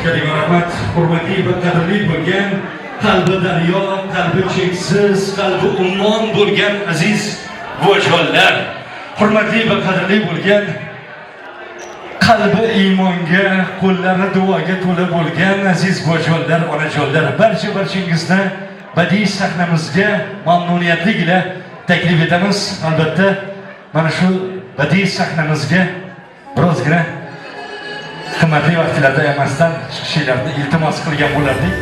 Kattakon rahmat. Hurmatli va qadrli bo'lgan, qalbi daryo, qalbi cheksiz, qalbi ummon bo'lgan aziz buvajonlar. Hurmatli va qadrli bo'lgan, qalbi iymonga, qo'llari duoga to'la bo'lgan aziz buvajonlar, onajonlar, barcha barchangizni badiiy sahnamizga mamnuniyatlik ila taklif etamiz. Albatta, mana shu badiiy sahnamizga birozgina qimmatli vaqtlarda emasdan chiqishinglarni iltimos qilgan bo'lardik.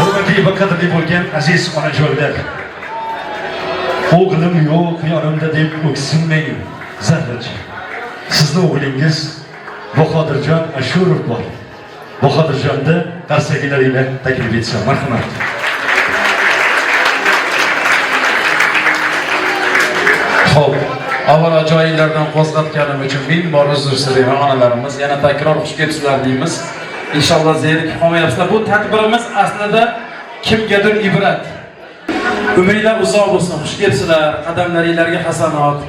Hurmatli va qadrli bo'lgan aziz onajonlar. O'g'lim yo'q yonimda deb o'ksinmang zarracha. Sizni o'g'lingiz Bahodirjon Ashurov bor. Bahodirjonni qarsagilar ila taklif etsam, marhamat. Xo'p, avvalo joyinglardan qo'zg'atganim uchun ming bor uzr so'rayman onalarimiz. Yana takror xush kelibsizlar deymiz. Inshaalloh zerikib qolmayapsizlar. Bu tadbirimiz aslida kimgadir ibrat. Umringlar uzoq bo'lsin, xush kelibsizlar. Qadamlaringlarga hasanot.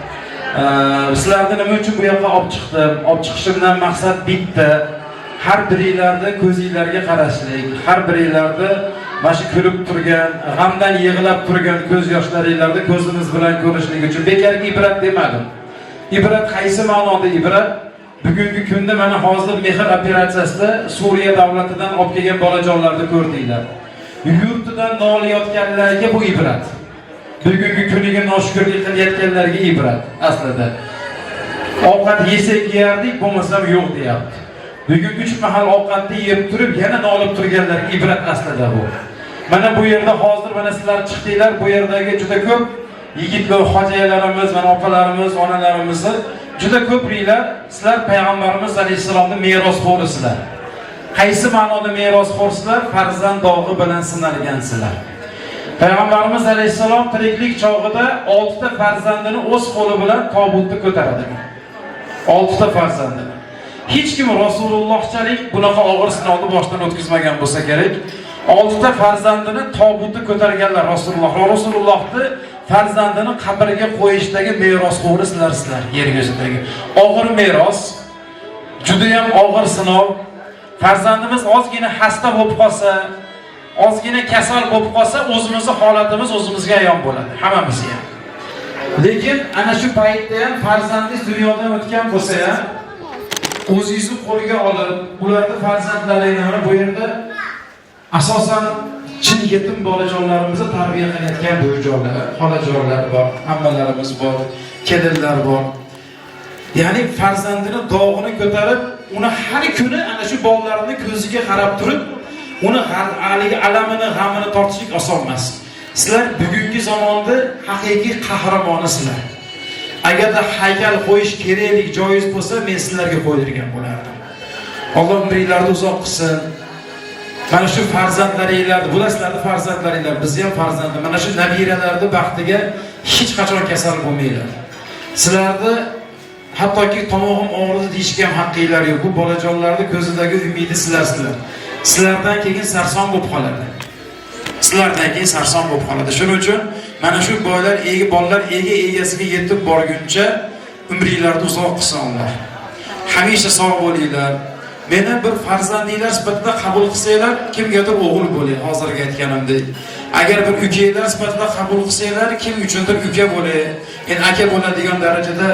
Sizlarni nima uchun bu yoqqa olib chiqdim? Olib chiqishimdan maqsad bitta. Har biringlarni ko'zinglarga qarashlik, har biringlarni mana shu kulib turgan, g'amdan yig'lab turgan ko'z yoshlaringlarni ko'zimiz bilan ko'rishlik uchun bekorga ibrat demadim. Ibrat qaysi ma'noda ibrat? Bugungi kunda mana hozir mehr operatsiyasida Suriya davlatidan olib kelgan bolajonlarni ko'rdinglar. Yurtidan nolayotganlarga bu ibrat. Bugungi kuniga noshukrlik qilayotganlarga ibrat aslida. Ovqat yesak yerdik, bo'lmasam yo'q deyapti. Bugun 3 mahal ovqatni yeb turib, yana nolib turganlarga ibrat aslida bu. Mana bu yerda hozir mana sizlar chiqdinglar, bu yerdagi juda ko'p yigitlar, hojiyalarimiz, mana opalarimiz, onalarimizni juda ko'pringlar sizlar payg'ambarimiz alayhissalomning merosxo'risizlar. Qaysi ma'noda merosxo'rsizlar? Farzand dog'i bilan sinalgansizlar. Payg'ambarimiz alayhissalom tiriklik chog'ida 6 ta farzandini o'z qo'li bilan tobutda ko'taradi. 6 ta farzandini. Hech kim Rasulullohchalik bunaqa og'ir sinovni boshdan o'tkazmagan bo'lsa kerak. 6 ta farzandini tobutda ko'targanlar Rasululloh. Rasulullohni farzandini qabrga qo'yishdagi merosxo'ri sizlarsizlar yer yuzidagi. Og'ir meros, juda ham og'ir sinov. Farzandimiz ozgina xasta bo'lib qolsa, ozgina kasal bo'lib qolsa, o'zimizni holatimiz o'zimizga ayon bo'ladi, hammamizga ham. Lekin ana shu paytda ham farzandingiz dunyodan o'tgan bo'lsa ham o'zingizni qo'lga olib, ularni farzandlarini mana bu yerda asosan chin yetim bolajonlarimizni tarbiya qilayotgan buvijonlar, xolajonlar bor, ammalarimiz bor, kelinlar bor. Ya'ni farzandini dog'ini ko'tarib, uni har kuni ana shu bolalarini ko'ziga qarab turib, uni haligi alamini, g'amini tortishlik oson emas. Sizlar bugungi zamonda haqiqiy qahramonisizlar. Agarda haykal qo'yish keraklik joiz bo'lsa, men sizlarga qo'ydirgan bo'lardim. Alloh umringlarni uzoq qilsin. Mana shu farzandlaringlarni, bular sizlarning farzandlaringlar, bizni ham farzandlar. Mana shu nabiralarning baxtiga hech qachon kasal bo'lmanglar. Sizlarni hattoki tomog'im og'ridi deyishga ham haqqinglar yo'q. Bu bolajonlarning ko'zidagi umidi sizlarsizlar. Sizlardan keyin sarson bo'lib qoladi. Sizlardan keyin sarson bo'lib qoladi. Shuning uchun mana shu boylar, ega bolalar ega egasiga yetib borguncha umringlarni uzoq qilsin Alloh. Hamisha sog' bo'linglar. Meni bir farzandinglar sifatida qabul qilsanglar, kimgadir o'g'il bo'lay, hozirgi aytganimdek. Agar bir ukanglar sifatida qabul qilsanglar, kim uchundir uka bo'lay. Endi aka bo'ladigan darajada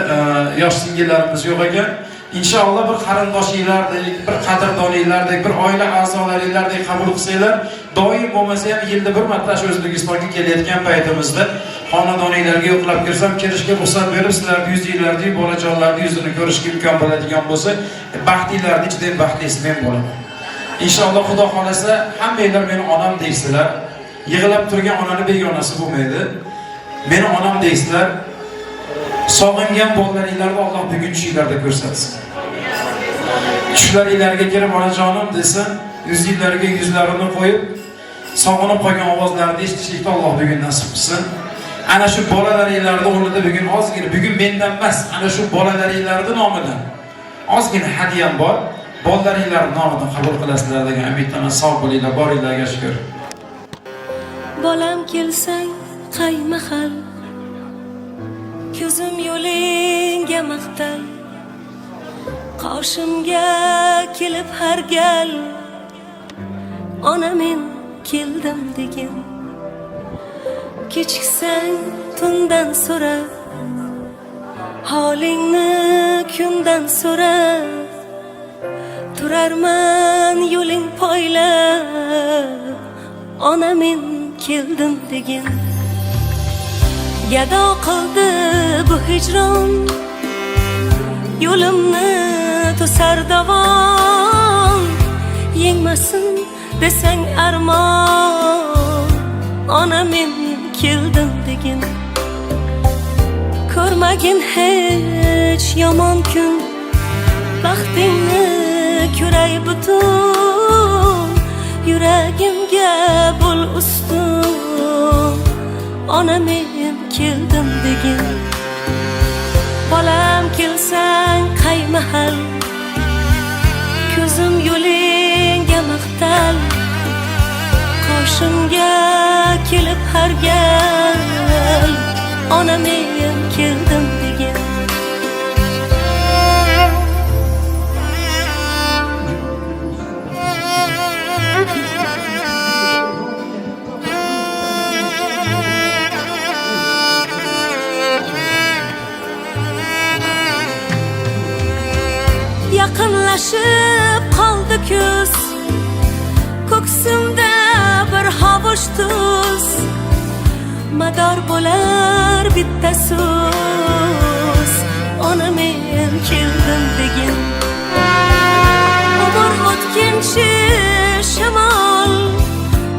yosh singillarimiz yo'q ekan. Inshaalloh bir qarindoshinglardek, bir qadrdoninglardek, bir oila a'zolaringlardek qabul qilsanglar, doim bo'lmasa ham yilda bir marta shu O'zbekistonga kelayotgan paytimizda xonadoninglarga yo'qlab kirsam, kirishga ruxsat berib, sizlarni yuzinglarni, bolajonlarni yuzini ko'rishga imkon bo'ladigan bo'lsa, baxtinglarni ichida eng baxtlisi men bo'laman. Inshaalloh Xudo xolasa hammanglar meni onam deysizlar. Yig'lab turgan onani begonasi bo'lmaydi. Meni onam deysizlar. Sog'ingan bolalaringlarni Alloh bugun tushinglarda ko'rsatsin. Tushlaringlarga kirib onajonim desin, yuzinglarga yuzlarini qo'yib, sog'inib qolgan ovozlarini eshitishlikni Alloh bugun nasib qilsin. Ana shu bolalaringlarni o'rnida bugun ozgina, bugun mendan emas, ana shu bolalaringlarning nomidan ozgina hadiyam bor. Bolalaringlar nomidan qabul qilasizlar degan umiddaman. Sog' bo'linglar, boringlarga shukr. Bolam kelsang qay mahal, ko'zim yo'lingga maqtal, qoshimga kelib har gal ona men keldim degin. Kechiksang tundan so'ra, holingni kundan so'ra, turarman yo'ling poylab, ona men keldim degin. Gado qildi bu hijron, yo'limni to'sar dovon, yengmasin desang armon, ona men keldim degin. Ko'rmagin hech yomon kun, baxtingni ko'ray butun, yuragimga bo'l ustun, ona men keldim degin. Bolam kelsang qay mahal, ko'zim yo'lingga maqtal, qoshimga kelib har gal ona men keldim degin. Yaqinlashib qoldi kuz, ko'ksimda bir hovuch tuz, mador bo'lar bitta so'z, ona men keldim degin. Umr o'tkinchi shamol,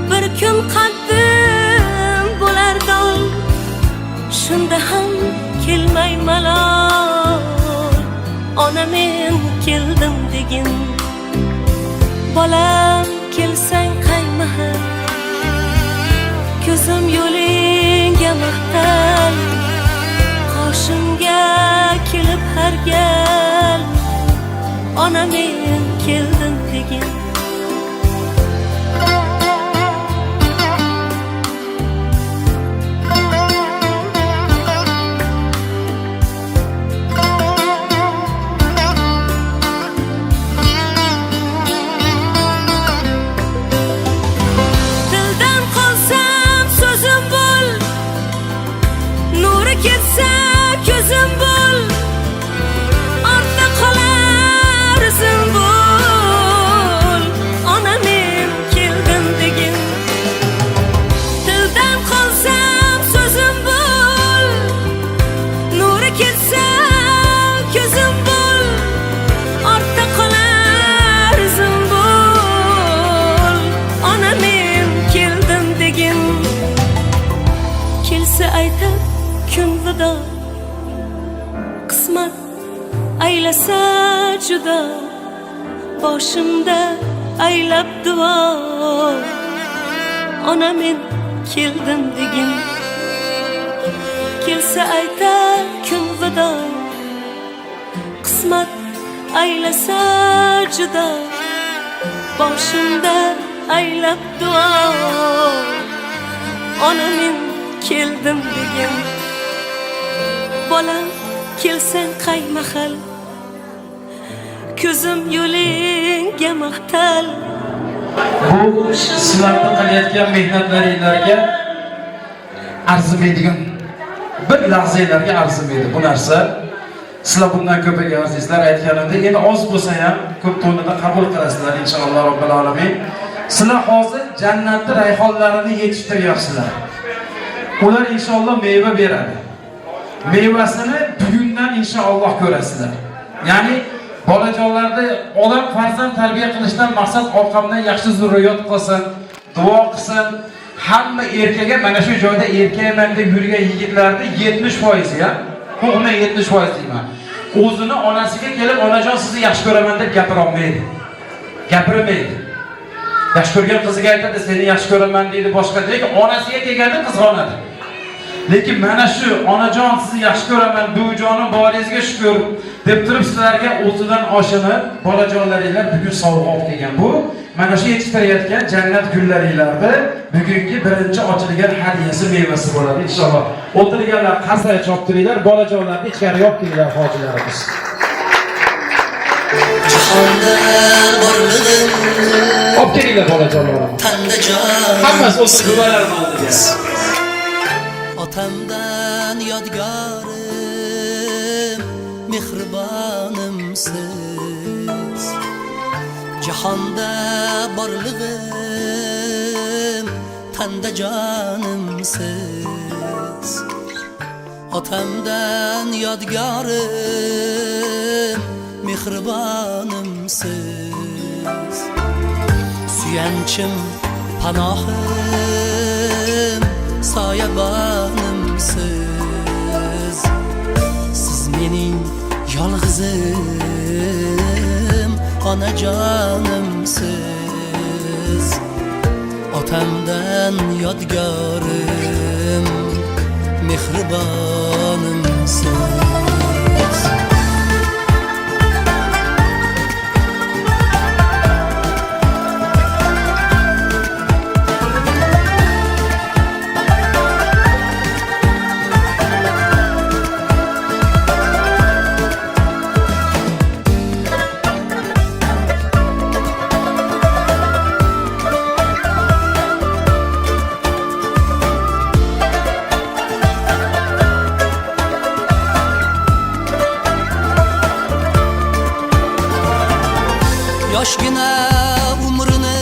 bir kun qaddim bo'lar dol, shunda ham kelmay malol, ona men keldim degin. Bolam kelsang qay mahal, ko'zim yo'lingga mahtal, qoshimga kelib har gal ona men keldim degin. Tildan qolsam so'zim bo'l, nuri ketsa ko'zim bo'l, ortda qolar izim bo'l, ona men keldim degin. Tildan qolsam so'zim bo'l, nuri ketsa ko'zim bo'l, ortda qolar izim bo'l, ona men keldim degin. Kelsa aytar kun vido, qismat aylasa judo, boshimda aylab duo, ona men keldim degin. Kelsa aytar kun vido, qismat aylasa judo, boshimda aylab duo, ona men keldim degin. Bolam kelsang qay mahal, ko'zim yo'lingga mahtal. Bu sizlarni qilayotgan mehnatlaringlarga arzimaydigan bir lahzalarga arzimaydi bu narsa. Sizlar bundan ko'piga arziysiz aytganimdek, endi oz bo'lsa ham ko'p to'nida qabul qilasizlar inshaalloh robbil alamin. Sizlar hozir jannatni rayhonlarini yetishtiryapsizlar. Ular inshaalloh meva beradi. Mevasini bugundan inshaalloh ko'rasizlar. Ya'ni bolajonlarda odam farzand tarbiya qilishdan maqsad orqamdan yaxshi zurriyot qilsin, duo qilsin. Hamma erkaga mana shu joyda erkakman deb yurgan yigitlarni 70% ya, ko'hna 70% deyman. O'zini onasiga kelib, onajon sizni yaxshi ko'raman deb gapira olmaydi. Gapirmaydi. Yaxshi ko'rgan qiziga aytadi, seni yaxshi ko'raman deydi, boshqa, lekin onasiga kelganda qizg'onadi. Lekin mana shu onajon sizni yaxshi ko'raman, buvijonim boringizga shukur deb turib sizlarga o'zidan oshini bolajonlaringlar bugun sovg'a olib kelgan. Bu mana shu yetishtirayotgan jannat gullaringlarni bugungi birinchi ochilgan hadiyasi mevasi bo'ladi inshaalloh. O'tirganlar qarsak choptiringlar, bolajonlarni ichkariga olib kelinglar hojilarimiz. Jahonda borlig'im Olib kelinglar bolajonlarni. Tanda jon Hammasi o'tirib buvalarni oldiga. Otamdan yodgorim mehribonim siz Jahonda borlig'im tanda jonim siz Otamdan yodgorim mehribonim siz Suyanchim panohim soyabonim siz Siz mening yolg'izim onajonim siz Otamdan yodgorim mehribonim siz Yoshgina umrini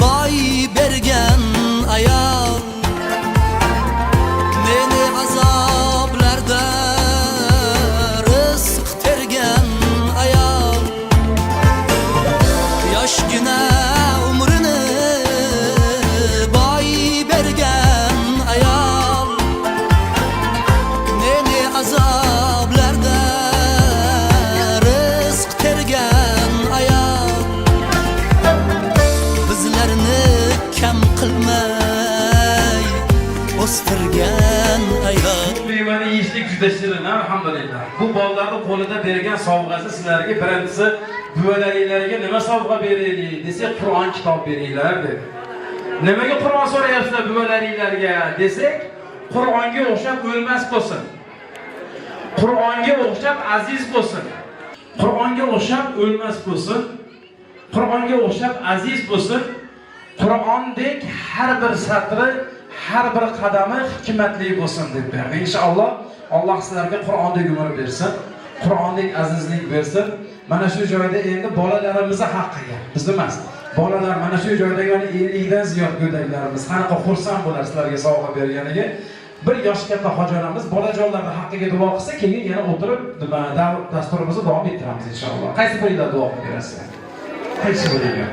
boy bergan ayol Meni azoblarda rizq tergan ayol Yoshgina umrini boy bergan ayol Meni azoblarda rizq tergan ayol Bizlarni kam qilmay o'stirgan ayol. Bu mevani yeyishlik juda shirin, alhamdulillah. Bu bolalarning qo'lida bergan sovg'asi sizlarga birinchisi buvalaringlarga nima sovg'a beraylik desak, Qur'on kitob beringlar dedi. Nimaga Qur'on so'rayapsizlar buvalaringlarga desak, Qur'onga o'xshab o'lmas bo'lsin. Qur'onga o'xshab aziz bo'lsin. Qur'onga o'xshab o'lmas bo'lsin. Qur'onga o'xshab aziz bo'lsin. Qur'ondek har bir satri, har bir qadami hikmatli bo'lsin deb berdi. Inshaalloh Alloh sizlarga Qur'ondek umr bersin, Qur'ondek azizlik bersin. Mana shu joyda endi bolalarimizni haqqiga, biz emas. Bolalar mana shu joydagi 50 dan ziyod go'daklarimiz qanaqa xursand bo'lar sizlarga sovg'a berganiga. Bir yosh katta hoji onamiz bolajonlarning haqqiga duo qilsa, keyin yana o'tirib dasturimizni davom ettiramiz inshaalloh. Qaysi biringlar duo qilib berasizlar? Qaysi biringlar?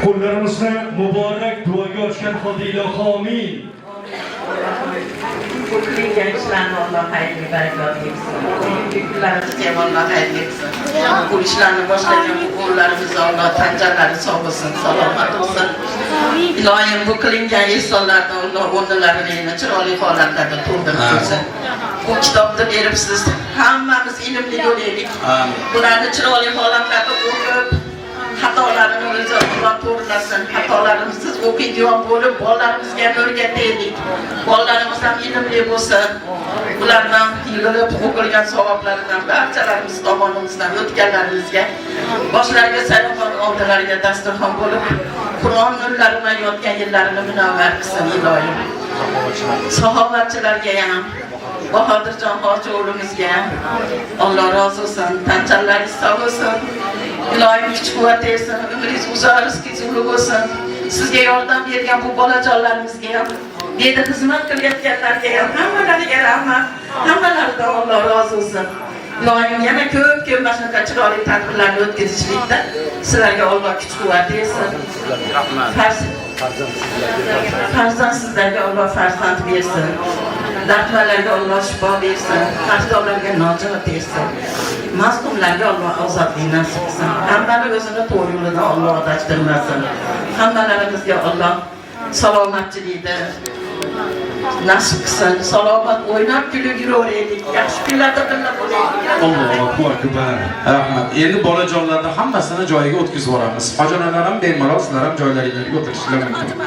Qo'llarimizni muborak duoga ochgan holda ilohi amin. Bu qilingan ishlarni Alloh xayrli barakotli qilsin. Bugungi kunlarimizni ham Alloh xayrli qilsin. Bu ishlarni boshlagan bu qo'llarimizni Alloh tan sog' bo'lsin, salomat bo'lsin. Iloyim bu qilingan ehsonlarni Alloh o'rnilarini yana chiroyli holatlarda to'ldirib tursin. Bu kitobni beribsiz. Hammamiz ilmli bo'laylik. Bularni chiroyli holatlarda o'qib, xatolarini o'zi Alloh to'g'rilasin. Xatolarimizsiz o'qiydigan bo'lib, bolalarimizga ham o'rgataylik. Bolalarimiz ham ilmli bo'lsin. Ulardan yig'ilib o'qilgan savoblaridan barchalarimiz tomonimizdan o'tganlarimizga boshlariga sayyohon, oldilariga dasturxon bo'lib, Qur'on nurlari bilan yotgan yillarini munavvar qilsin iloyim. Saxovatchilarga ham, Bahodirjon hoji o'g'limizga ham Alloh rozi bo'lsin, tan-jonlaringiz sog' bo'lsin. Iloyim kuch quvvat bersin, umringiz uzoq, rizqingiz ulug' bo'lsin. Sizga yordam bergan bu bolajonlarimizga ham, bu yerda xizmat qilayotganlarga ham hammalariga rahmat. Hammalaridan Alloh rozi bo'lsin. Iloyim yana ko'p-ko'p mana shunaqa chiroyli tadbirlarni o'tkazishlikda sizlarga Alloh kuch quvvat bersin. Rahmat. Farzand sizlarga Alloh farzand bersin. Dardlarga Alloh shifo bersin. Qarzdorlarga najot bersin. Mazlumlarga Alloh ozodlik nasib qilsin. Hammani o'zini to'g'ri yo'lidan Alloh adashtirmasin. Hammalarimizga Alloh salomatchilikni nasib qilsin. Salomat o'ynab kulib yuraveraylik. Yaxshi kunlarda birga bo'laylik. Allohu akbar. Rahmat. Endi bolajonlarni hammasini joyiga o'tkazib yuboramiz. Hoji onalar ham bemalol sizlar ham joylaringlarga o'tirishinglar mumkin.